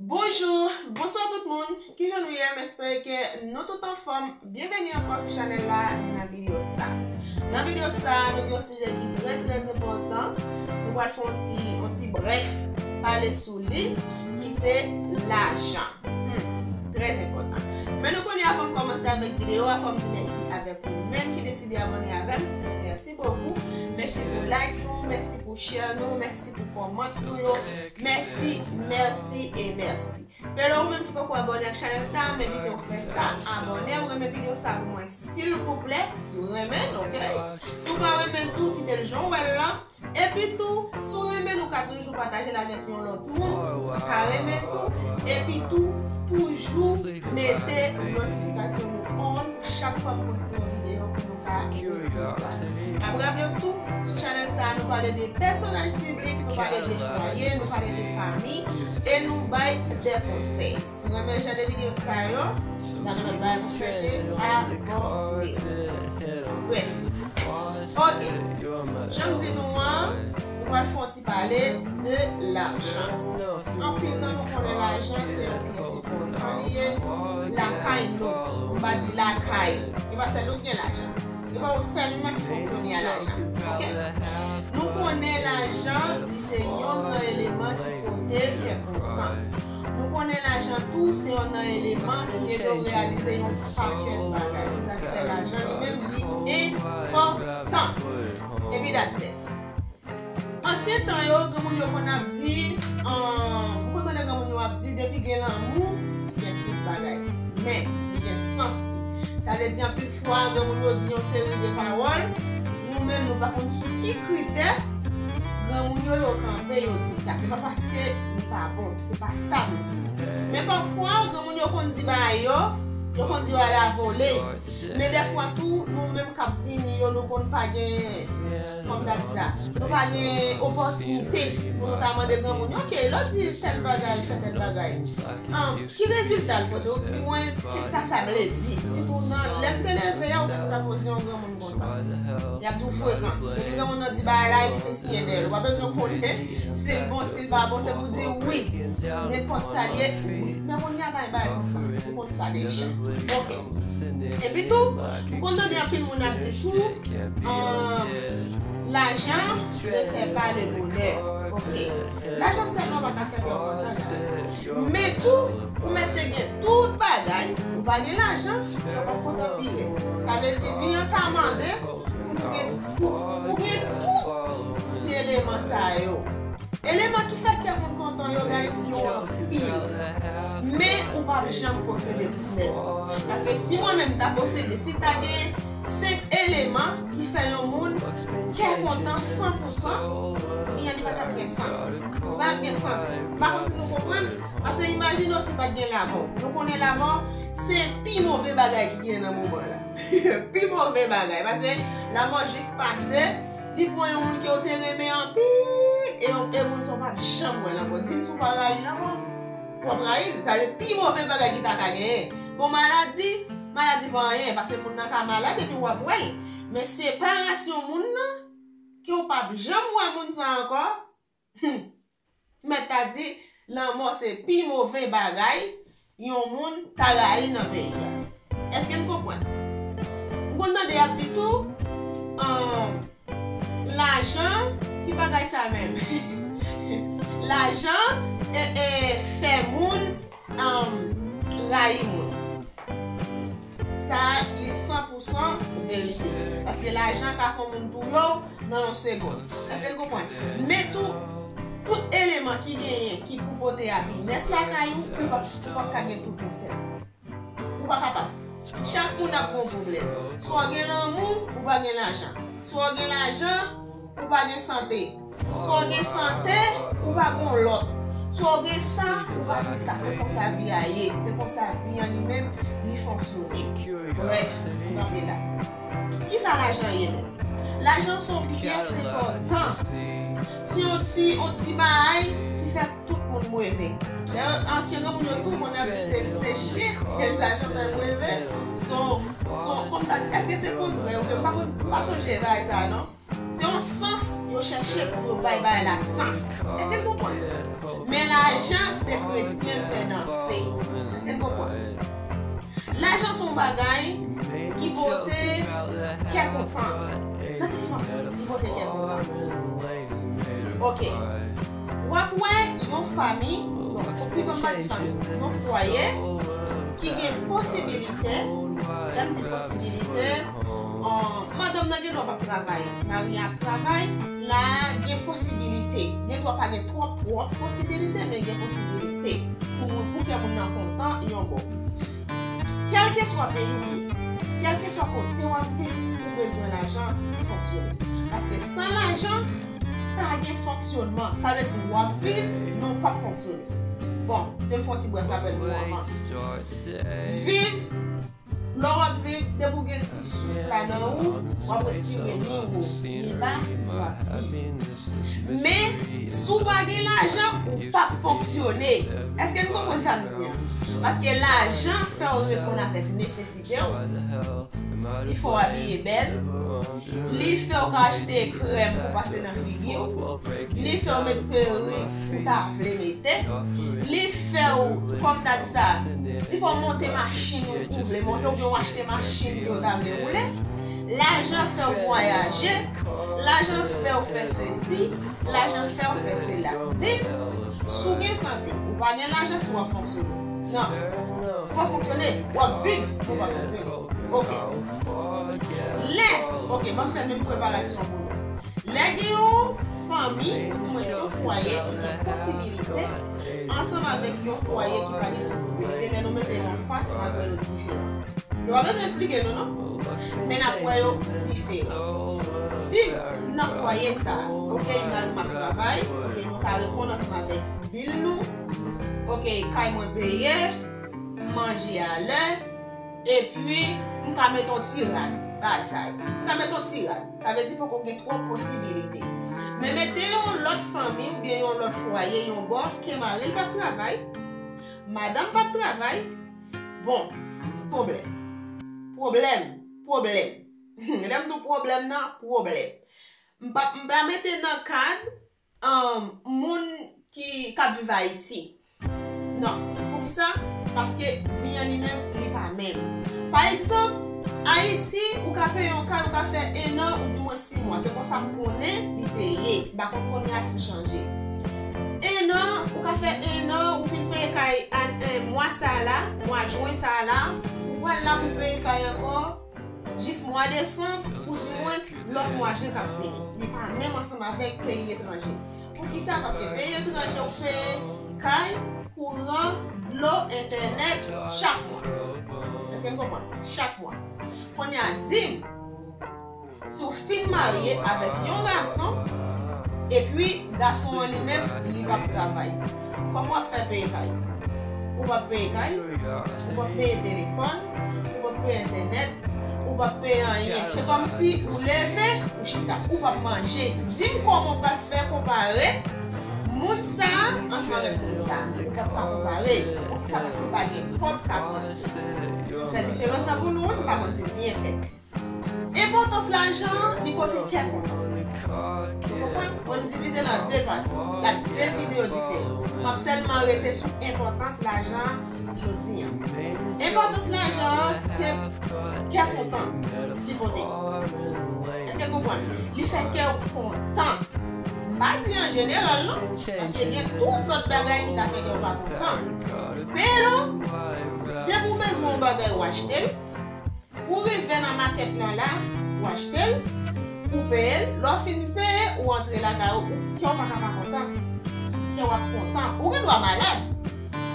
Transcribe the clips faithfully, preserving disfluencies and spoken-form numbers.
Bonjou, bonswa tout moun. Kijan nou ye? M espere ke nou tout anfòm. Byenveni ankò sou chanèl la nan videyo sa. Nan videyo sa, nou gen yon sijè ki trè, trè enpòtan. Nou pral fè yon ti, yon ti brèf pale sou li, ki se lajan. Hmm, trè enpòtan. Men nou konnen, avan m kòmanse avèk videyo a, fò m di mèsi avèk ou menm ki deside abòne avè m. Mèsi bokou. Mèsi pou like nou, mèsi pou share nou, mèsi pou kòmant nou yo. Mèsi, mèsi e mèsi. Pero ou menm ki poko abòne ak chanèl sa, m envite w fè sa, abòne, ou renmen videyo sa pou mwen, silvouplè, si w renmen l, oke? Si w pa renmen l tou, kite l jan w wè l lan. Epi tou, si w renmen l, ou ka toujou pataje l avèk yon lòt moun ki ka renmen l tou. Epi tou, toujou mete notifikasyon nou on pou chak fwa m poste yon videyo pou nou ka resevwa. N ap raple w tou, sou chanèl sa a, nou pale de pèsonaj piblik, nou pale de fwaye, nou pale de fanmi, e nou bay de konsèy. Si w renmen jan de videyo sa yo, pa gen lòt bagay pou fè ke abòne. Brèf. Oke. Jan m di nou an, nou pral fè yon ti pale de lajan. Anpil nan nou konnen lajan se yon pyès enpòtan li ye lakay nou. M pa di lakay. E pa sèl nou ki gen lajan. Se pa ou sèlman ki fonksyone a lajan. Oke? Nou konnen lajan, li se yonn nan eleman ki pote kè kontan. Nou konnen lajan tou, se yonn nan eleman ki ede w reyalize yon pakèt bagay. Se sa k fè lajan li menm, li enpòtan. Epi that's it. Ansyen tan yo, granmoun yo konn ap di, um, ou konn tande granmoun yo ap di, depi gen lanmou, gen tout bagay. Men, li gen sans li. Sa vle di, anpil fwa, granmoun yo di yon seri de pawòl, nou menm, nou pa konn sou ki kritè granmoun yo, yo kanpe, yo di sa. Se pa paske li pa bon, se pa sa m di. Men pafwa, granmoun yo konn di bagay yo, yo konn di yo a la vole. Men dèfwa tou, nou menm k ap vini yo, nou konn pa gen, kòm ta di sa, nou pa gen opòtinite pou nou ta mande granmoun yo, oke, lè w di tèl bagay, fè tèl bagay. An, ki rezilta l pote? Ou di mwen, kisa sa vle di? Sitou nan, lè m te leve a, ou pa t ka poze yon granmoun konsa. Y ap di w frekan. Depi granmoun nan di bagay la, epi se siyen dèyè l. Ou pa bezwen konnen si l bon, si l pa bon, se pou di wi. Nenpòt sa l ye, wi. Men kounye a pa gen bagay konsa. Ou konn sa deja. Oke. Epi tou, m konn tande anpil moun ap di tou, um, lajan ne fait pas le bonheur. Oke. Lajan sèlman pa ka fè kè w kontan, guys. Men tou, ou mèt te gen tout bagay, ou pa gen lajan, kè w p ap kontan pire. Sa vle di, vi an ka mande pou gen, pou, pou gen tout ti eleman sa yo. Eleman ki fè kè moun kontan yo, guys, yo anpil. Men ou p ap janm posede tout nèt. Paske si mwen menm m ta posede, si ta gen senk eleman ki fè yon moun kè kontan san pou san, vi an li pa t ap gen sans. Li pa t ap gen sans. M pa konn si nou konprann. Paske imajine w si pa t gen lanmò. Nou konnen lanmò, se pi move bagay ki gen nan moman la. Pi move bagay. Paske lanmò jis pase, li pran yon moun ke w te renmen anpil, e yon, e moun sa w p ap janm wè l ankò. Di m si w pa rayi lanmò. W ap rayi l. Sa se pi move bagay ki ta ka genyen. Bon, maladi, maladi pa anyen, paske moun nan ka malad epi w ap wè l. Men separasyon moun nan, ke w p ap janm wè moun sa ankò, hmm, mèt ta di, lanmò se pi move bagay yon moun ta rayi nan peyi a. Èske n konprann? M konn tande y ap di tou, um, lajan, ki bagay sa menm? Lajan, e, e, fè moun, um, rayi moun. Sa, li san pou san verite. Paske lajan ka fè moun touye w nan yon segonn. Èske n konprann? Men tou, tout eleman ki genyen ki pou pote apinès lakay ou, ou p ap, ou p ap ka gen tout yon sèl. Ou pa kapab. Chak moun ap gen yon pwoblèm. Swa w gen lanmou, ou pa gen lajan. Swa w gen lajan, ou pa gen sante. Swa w gen sante, ou pa gen yon lòt. Swa w gen sa, ou pa gen sa. Se konsa vi a ye. Se konsa vi an li menm, li fonksyone. Brèf, nou kanpe la. Kisa lajan ye menm? Lajan se yon pyès enpòtan. Se yon ti, yon ti bagay ki fè tout moun mweve. Dayè, ansyen granmoun yo tou konn ap di se, se chen ke lajan fè mweve. Se yon, se yon, kòm ta, èske se kontrè? Ou pa konn, pa sonje bagay sa a, non? Se yon sans yo chèche pou yo bay bagay la sans. Èske n konprann? Men lajan se kretyen l fè danse. Èske n konprann? Lajan se yon bagay ki pote kè kontan. Nan ki sans li pote kè kontan? Ok. W ap wè yon fanmi, bon, plito m pa di fanmi, yon fwaye ki gen posibilite, lè m di posibilite, an, madanm nan gen dwa p ap travay, mari a ap travay, la gen posibilite, gen dwa pa gen twòp, twòp posibilite, men gen posibilite pou moun, pou kè moun nan kontan yon bò. Kèlkeswa peyi w ye, kèlkeswa kote w ap viv, ou bezwen lajan pou fonksyone. Paske san lajan, pa gen fonksyonman. Sa vle di w ap viv, men w p ap fonksyone. Bon, te m fè yon ti brèf rapèl pou anvan. Viv, lè w ap viv, depi w gen ti souf la nan ou, w ap respire ni wo, ni ba, w ap viv. Men, si w pa gen lajan, ou p ap fonksyone. Èske n konprann sa m di an? Paske lajan fè w reponn avèk nesesite w. Li fè w abiye bèl. Li fè w ka achte krèm pou pase nan figi w. Li fè w met perik ou ta vle mete. Li fè w, kòm ta di sa, li fè w monte machin ou, ou vle monte, oubyen w achte machin ke w ta vle woule. Lajan fè w vwayaje. Lajan fè w fè sesi. Lajan fè w fè sela. Di m, si w gen sante, ou pa gen lajan si w ap fonksyone. Non. Ou pa fonksyone, w ap viv, men w pa fonksyone. Ok. Lè, ok, ban m fè menm preparasyon pou nou. Lè gen yon fanmi, ou di mwen se yon fwaye ki gen posibilite, ansanm avèk yon fwaye ki pa gen posibilite, lè nou mete yo anfas, n ap wè yo diferan. Yo pa bezwen eksplike nou, non. Men n ap wè yo diferan. Si nan fwaye sa, ok, mari m ap travay, ok, nou ka reponn ansanm avèk bil nou, ok, kay mwen peye, m manje a lè, epi m ka mete yon ti rad, bagay sa yo. M ka mete yon ti rad. Sa vle di poko gen twòp posibilite. Men mete yon lòt fanmi oubyen yon lòt fwaye, yon bò, ke mari l p ap travay, madanm p ap travay, bon, pwoblèm. Pwoblèm, pwoblèm. Lè m di w pwoblèm nan, pwoblèm. M pa, m pa mete nan kad, um, moun ki, k ap viv Ayiti. Non. Poukisa? Paske vi an li menm, li pa menm. Pa egzanp, Ayiti, ou ka peye yon kay, ou ka fè en an, ou di mwen sis mwa. Se konsa m konnen li te ye. M pa konn kounye a si l chanje. En an, ou ka fè en an, ou fin peye kay a, eh, mwa sa a la, mwa jen sa a la, ou pral la pou peye kay ankò, jis mwa desanm, ou di mwens lòt mwa jen k ap vini. Li pa menm ansanm avèk peyi etranje. Poukisa? Paske peyi etranje, ou peye kay, kouran, dlo, entènèt, chak mwa. Èske n konprann? Chak mwa. Kounye a, di m, si w fin marye avèk yon gason, epi gason an li menm, li p ap travay, kòman w ap fè peye kay? Ou p ap peye kay, ou p ap peye telefòn, ou p ap peye entènèt, ou p ap peye anyen. Se kòmsi ou leve, ou chita, ou p ap manje. Di m kòman w pral fè konpare moun sa a ansanm avèk moun sa a? Ou p ap ka konpare. Poukisa? Paske pa gen kòb k ap rantre. M fè diferans la pou nou, wi, m pa konn si l byen fèt. Enpòtans lajan, li pote kè kontan. Ou konprann? Bon, m divize l an de pati. L ap de videyo diferan. M ap sèlman rete sou enpòtans lajan jodi an. Enpòtans lajan an, se kè kontan li pote. Èske w konprann? Li fè kè w kontan. M pa di an jeneral, non. Paske gen tout lòt bagay ki ka fè kè w pa kontan. Pero, depi w bezwen yon bagay, w achte l. Ou rive nan makèt lan la, ou achte l, ou peye l, lè w fin peye, ou antre lakay ou, kè w pa ka pa kontan. Kè w ap kontan. Ou gen dwa malad.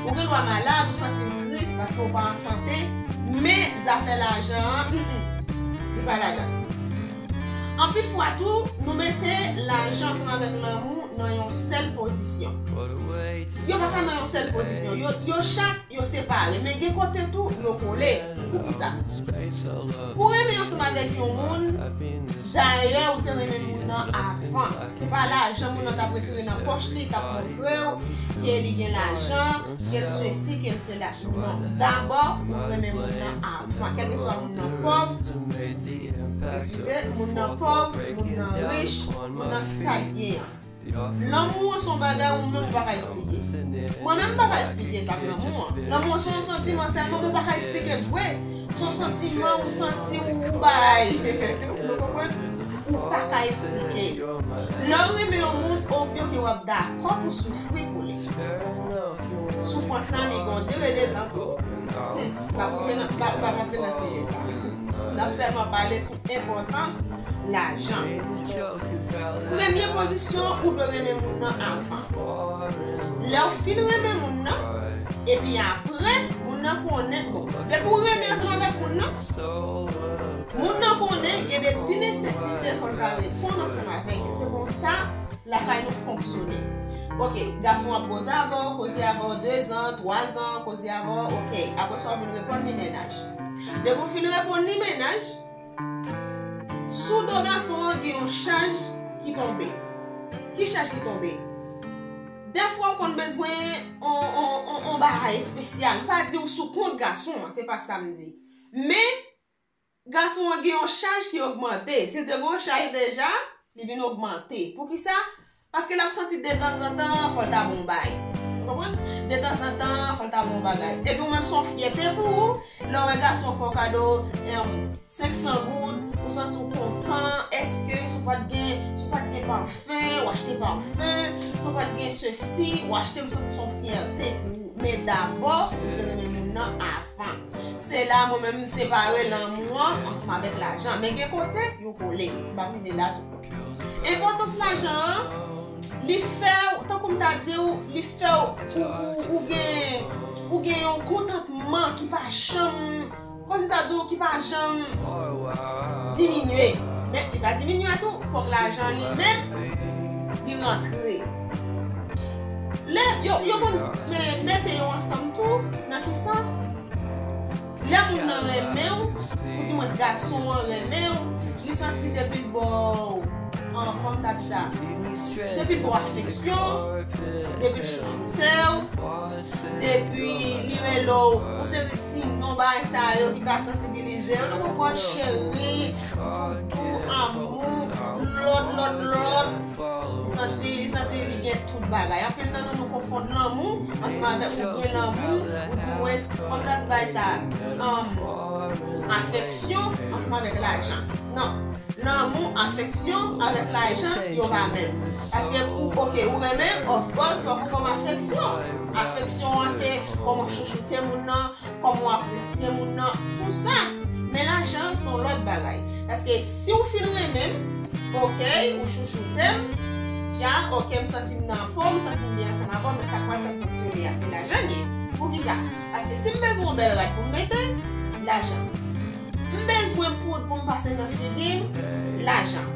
Ou gen dwa malad, ou santi w tris paske w pa an sante, men zafè lajan an, mm, mm, li pa ladan. Anpil fwa tou, nou mete lajan ansanm avèk lanmou nan yon sèl pozisyon. Yo pa ka nan yon sèl pozisyon. Yo, yo chak yo separe, men gen kote tou yo kole. Poukisa? Pou renmen ansanm avèk yon moun, dayè ou te renmen moun nan avan. Se pa lajan moun nan t ap retire nan pòch li, t ap montre w ke li gen lajan, ke l sesi, ke l sela. Non. Dabò, ou renmen moun nan avan. Kèlkeswa moun nan pòv, eskize, moun nan pòv, moun nan rich, moun nan sa l gen an. Lanmou an se yon bagay ou menm ou pa ka eksplike. Mwen menm m pa ka eksplike sa k lanmou an. Lanmou an se yon santiman sèlman, men ou pa ka eksplike l vre. Se yon santiman ou santi ou, ou bay. Ou konprann? Ou pa ka eksplike. Lè w renmen yon moun, obvio ke w ap dakò pou soufri pou li. Soufrans lan, li gen yon dire de tan tou. Hmm, m pa prive nan, m pa, m pa rantre nan sijè sa. N ap sèlman pale sou enpòtans lajan. Premye pozisyon, ou dwe renmen moun nan avan. Lè w fin renmen moun nan, epi apre, moun nan konnen, bon, depi w renmen ansanm avèk moun nan, moun nan konnen gen de ti nesesite fò l ka reponn ansanm avèk yo. Se konsa lakay nou fonksyone. Oke, gason ap koze avè w, koze avè w dezan, twazan, koze avè w, oke, apre sa w vin reponn li mennaj. Depi w fin reponn li mennaj, sou do gason an gen yon chaj ki tonbe. Ki chaj ki tonbe? Dèfwa w konn bezwen on, on, on, on bagay espesyal. M pa di w sou kont gason an, se pa sa m di. Men, gason an gen yon chaj ki ogmante. Si l te gen yon chaj deja, li vin ogmante. Poukisa? Paske l ap santi detanzantan, fò l ta bon bay. Ou konprann? Detanzantan, fò l ta bon bagay. Epi ou menm se yon fyète pou ou. Lè w wè gason fè w kado, em, senk san goud, ou santi w kontan. Èske si w pa t gen, si w pa t gen pafen, w achte pafen, si w pa t gen sesi, w achte, ou santi se yon fyète pou ou. Men dabò, ou te renmen moun nan avan. Se la mwen menm m separe lanmou an ansanm avèk lajan. Men gen kote yo kole. M p ap rive la tou. Enpòtans lajan an, li fè w, tankou m ta di w, li fè w, ou, ou, ou gen, ou gen yon kontantman ki pa janm, kòmsi ta di w, ki pa janm diminye. Men li pa diminye tou, fòk lajan li menm, li rantre. Lè yo, yo konn men, mete yo ansanm tou, nan ki sans? Lè moun nan renmen w, oudimwens gason an renmen w, li santi depi l ba w, an, kòman m ta di sa? Depi l ba w afeksyon, depi l chouchoute w, depi li rele w, yon seri ti non bagay sa yo ki ka sansibilize w, nou konprann cheri, doudou, amou, lòt, lòt, lòt. Li santi, li santi li gen tout bagay. Anpil nan nou, nou konfonn lanmou ansanm avèk ou gen lanmou, oudimwens, kòman m ta di bagay sa, um, afeksyon ansanm avèk lajan. Non. Lanmou, afeksyon avèk lajan, yo pa menm. Paske ou, oke, ou renmen, of course, fòk ou ban m afeksyon. Afeksyon an se kòman w chouchoute moun nan, kòman w apresye moun nan, tou sa. Men lajan an se yon lòt bagay. Paske si w fin renmen m, oke, ou chouchoute m, dja, oke, m santi m nan po, m santi m byen ansanm avè w, men sa k pral fè m fonksyone a, se lajan l ye. Poukisa? Paske si m bezwen yon bèl rad pou m mete, lajan. M bezwen poud pou m pase nan figi m, lajan.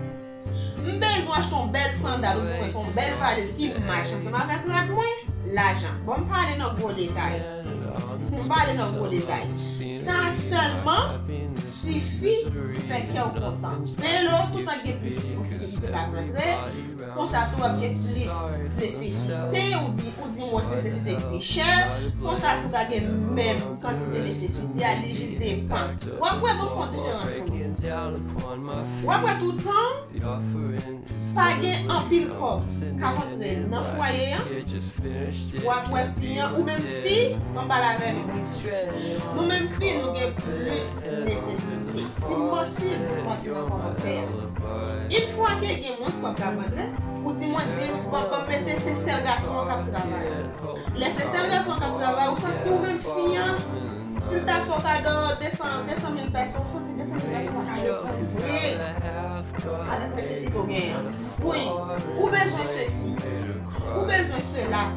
M bezwen achte yon bèl sandal, oudimwens yon bèl valiz ki match ansanm avèk rad mwen, lajan. Bon, m pa ale nan gwo detay. M pa ale nan gwo detay. Sa sèlman sifi pou fè kè w kontan. Belo, toutan gen plis posibilite k ap rantre, konsa tou w ap gen plis nesesite, ou di, oudimwens nesesite ki pi chè, konsa tou ka gen menm kantite nesesite a, li jis depann. W ap wè, bon, fè yon diferans pou nou. W ap wè toutan, pa gen anpil kòb k ap antre nan fwaye an. W ap wè fi an, ou menm fi, ban m pale avè nou. Nou menm fi, nou gen plis nesesite. Si m manti, di m manti nan kòmantè a. Yon fwa ke gen mwens kòb k ap antre, ou di mwen, di m, ban, ban m mete se sèl gason an k ap travay. Lè se sèl gason an k ap travay, ou santi ou menm fi an, si l ta fè w kado de san, de san mil pèso, ou santi de san mil pèso pa ka reponn vre avèk nesesite w genyen an. Wi, ou bezwen sesi, ou bezwen sela,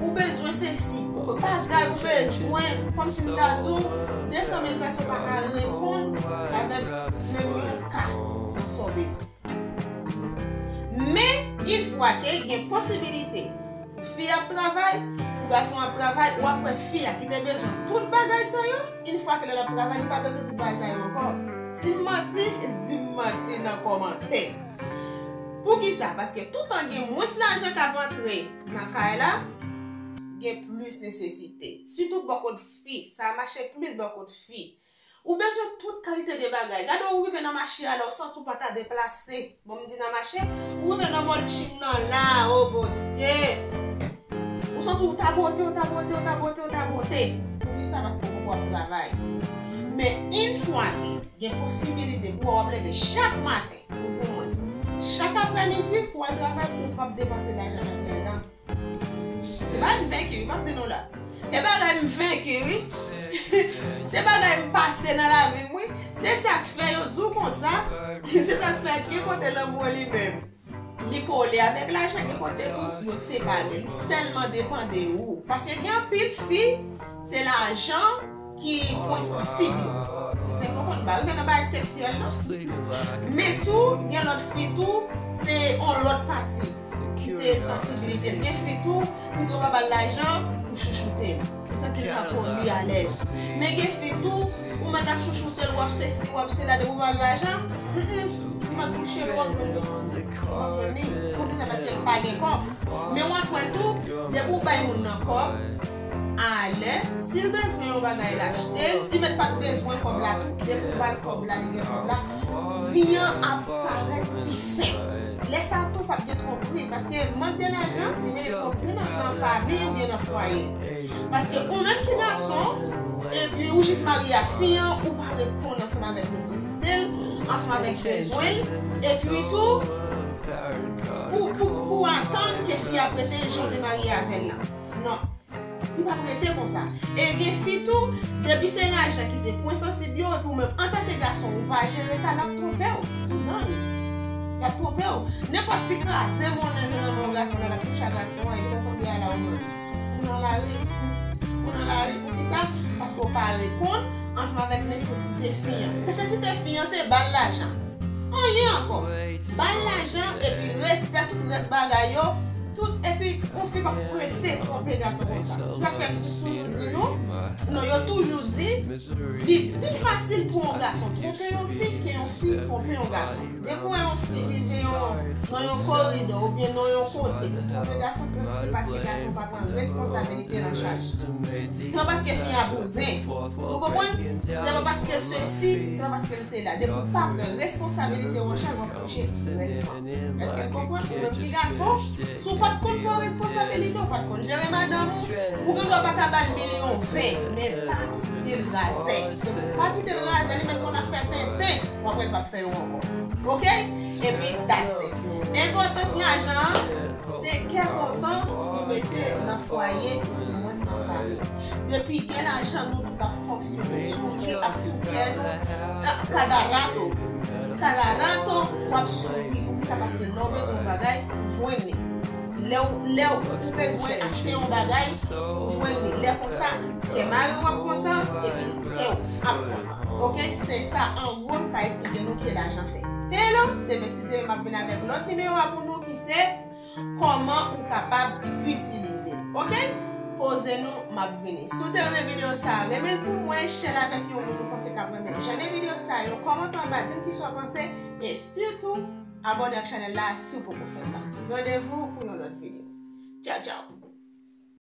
ou bezwen sesi, ou bagay ou bezwen, kòmsi m ta di w, de san mil pèso pa ka reponn avèk menm yon ka nan sa w bezwen. Men, yon fwa ke gen posibilite pou fi ap travay, pou gason ap travay, w ap wè fi a ki te bezwen tout bagay sa yo, yon fwa ke lè l ap travay, li pa bezwen tout bagay sa yo ankò. Si m manti, di m manti nan kòmantè. Poukisa? Paske toutan gen mwens lajan k ap antre nan kay la, gen plis nesesite. Sitou bò kot fi, sa mache plis bò kot fi. Ou bezwen tout kalite de bagay. Gade ou rive nan mache a la, ou santi ou pa ta deplase. Bon, m di nan mache, ou rive nan mòl Tchim nan la, o Bondye. Ou santi ou ta bote, ou ta bote, ou ta bote, ou ta bote. Poukisa? Paske ou poko ap travay. Men yon fwa ke gen posibilite pou w ap leve chak maten, ou di mwens, chak aprèmidi pou w al travay, ou p ap depanse lajan nan plen dan. Se bagay m venki, wi, m ap di nou la. Se bagay m venki, wi. Se bagay m pase nan lavi m, wi. Se sa k fè yo di w konsa. Se sa k fè gen kote lanmou an li menm, li kole avèk lajan, gen kote tou, yo separe. Li sèlman depann de ou. Paske gen anpil fi, se lajan ki pwen sansib yo. Èske w konprann? M pa rive nan bagay seksyèl, non. Men tou, gen lòt fi tou, se yon lòt pati ki se sansibilite l. Gen fi tou, pito w pa ba l lajan, ou chouchoute l. Li santi l nan kò l, li alèz. Men gen fi tou, ou mèt ap chouchoute l, w ap sesi, w ap sela, depi w ba l lajan, mm, mm, ou mèt kouche l, w ap jwenn li. W ap jwenn li. Poukisa? Paske l pa gen kòb. Men w ap wè tou, depi w bay moun nan kòb, alè, si l bezwen yon bagay, l achte l, li mèt pa t bezwen kòb la tou, depi w ba l kòb la, li gen kòb la, vi an ap parèt pi senp. Lè sa a tou, p ap gen twonpri, paske mank de lajan, li mete twonpri nan, nan fanmi oubyen nan fwaye. Paske ou menm ki gason, epi ou jis marye a fi an, ou pa reponn ansanm avèk nesesite l, ansanm avèk bezwen l, epi tou, pou, pou, pou atann ke fi a ap rete jan w te marye avè l la. Non. Li p ap rete konsa. E gen fi tou, depi se lajan ki se pwen sansib yo, epi ou menm antanke gason, ou pa jere sa, l ap twonpe w. Ou dan li. L ap twonpe w. Nenpòt ti kraze monnen jwenn nan men yon gason, l ap touche a gason an, epi lè tonbe a la ou menm. Ou nan lari. Ou nan lari. Poukisa? Paske w pa reponn ansanm avèk nesesite fi an. Nesesite fi an se ba l lajan. Anyen ankò. Ba l lajan epi respè tout rès bagay yo. Tout, epi yon fi p ap prese twonpe gason konsa. Se sa k fè m toujou di nou, non, yo toujou di, li pi fasil pou yon gason twonpe yon fi ke yon fi twonpe yon gason. Depi w wè yon fi rive yon, nan yon koridò oubyen nan yon kote pou twonpe gason, se, se paske gason pa pran responsabilite l an chaj. Se pa paske fi a bouzen. Ou konprann? Se pa paske l sesi, se pa paske l sela. Depi w pa pran responsabilite w an chaj, w ap touche rès lan. Èske n konprann? Ou menm ki gason, si w pa t konn pran responsabilite, w pa t konn jere madanm ou, ou gen dwa pa ka ba l milyon ven, men pa kite l razè. Depi w pa kite l razè, li mèt konn ap fè tenten, w ap wè l p ap fè yo ankò. Oke? Epi, that's it. Enpòtans lajan an, se kè kontan li mete nan fwaye, di mwens nan fanmi. Depi gen lajan, nou tout ap fonksyone. Souri ap sou kè nou. Cada rato. Cada rato, w ap souri. Poukisa? Paske lè w bezwen yon bagay, ou jwenn li. Lè w, lè w bezwen achte yon bagay, ou jwenn li. Lè konsa, kè mari w ap kontan, epi kè w ap kontan. Oke? Se sa, an gwo, m ka esplike nou ke lajan fè. Hello, demen si Dye vle, m ap vin avèk lòt nimewo a pou nou ki se kòman ou kapab itilize l. Oke? Poze nou, m ap vini. Si w te renmen videyo sa a, renmen l pou mwen, share l avèk yon moun ou panse k ap renmen jan de videyo sa yo, kòmante anba, di m kisa w panse, e sitou, abòne ak chanèl la si w poko fè sa. Randevou pou yon lòt videyo. Tchaw, tchaw!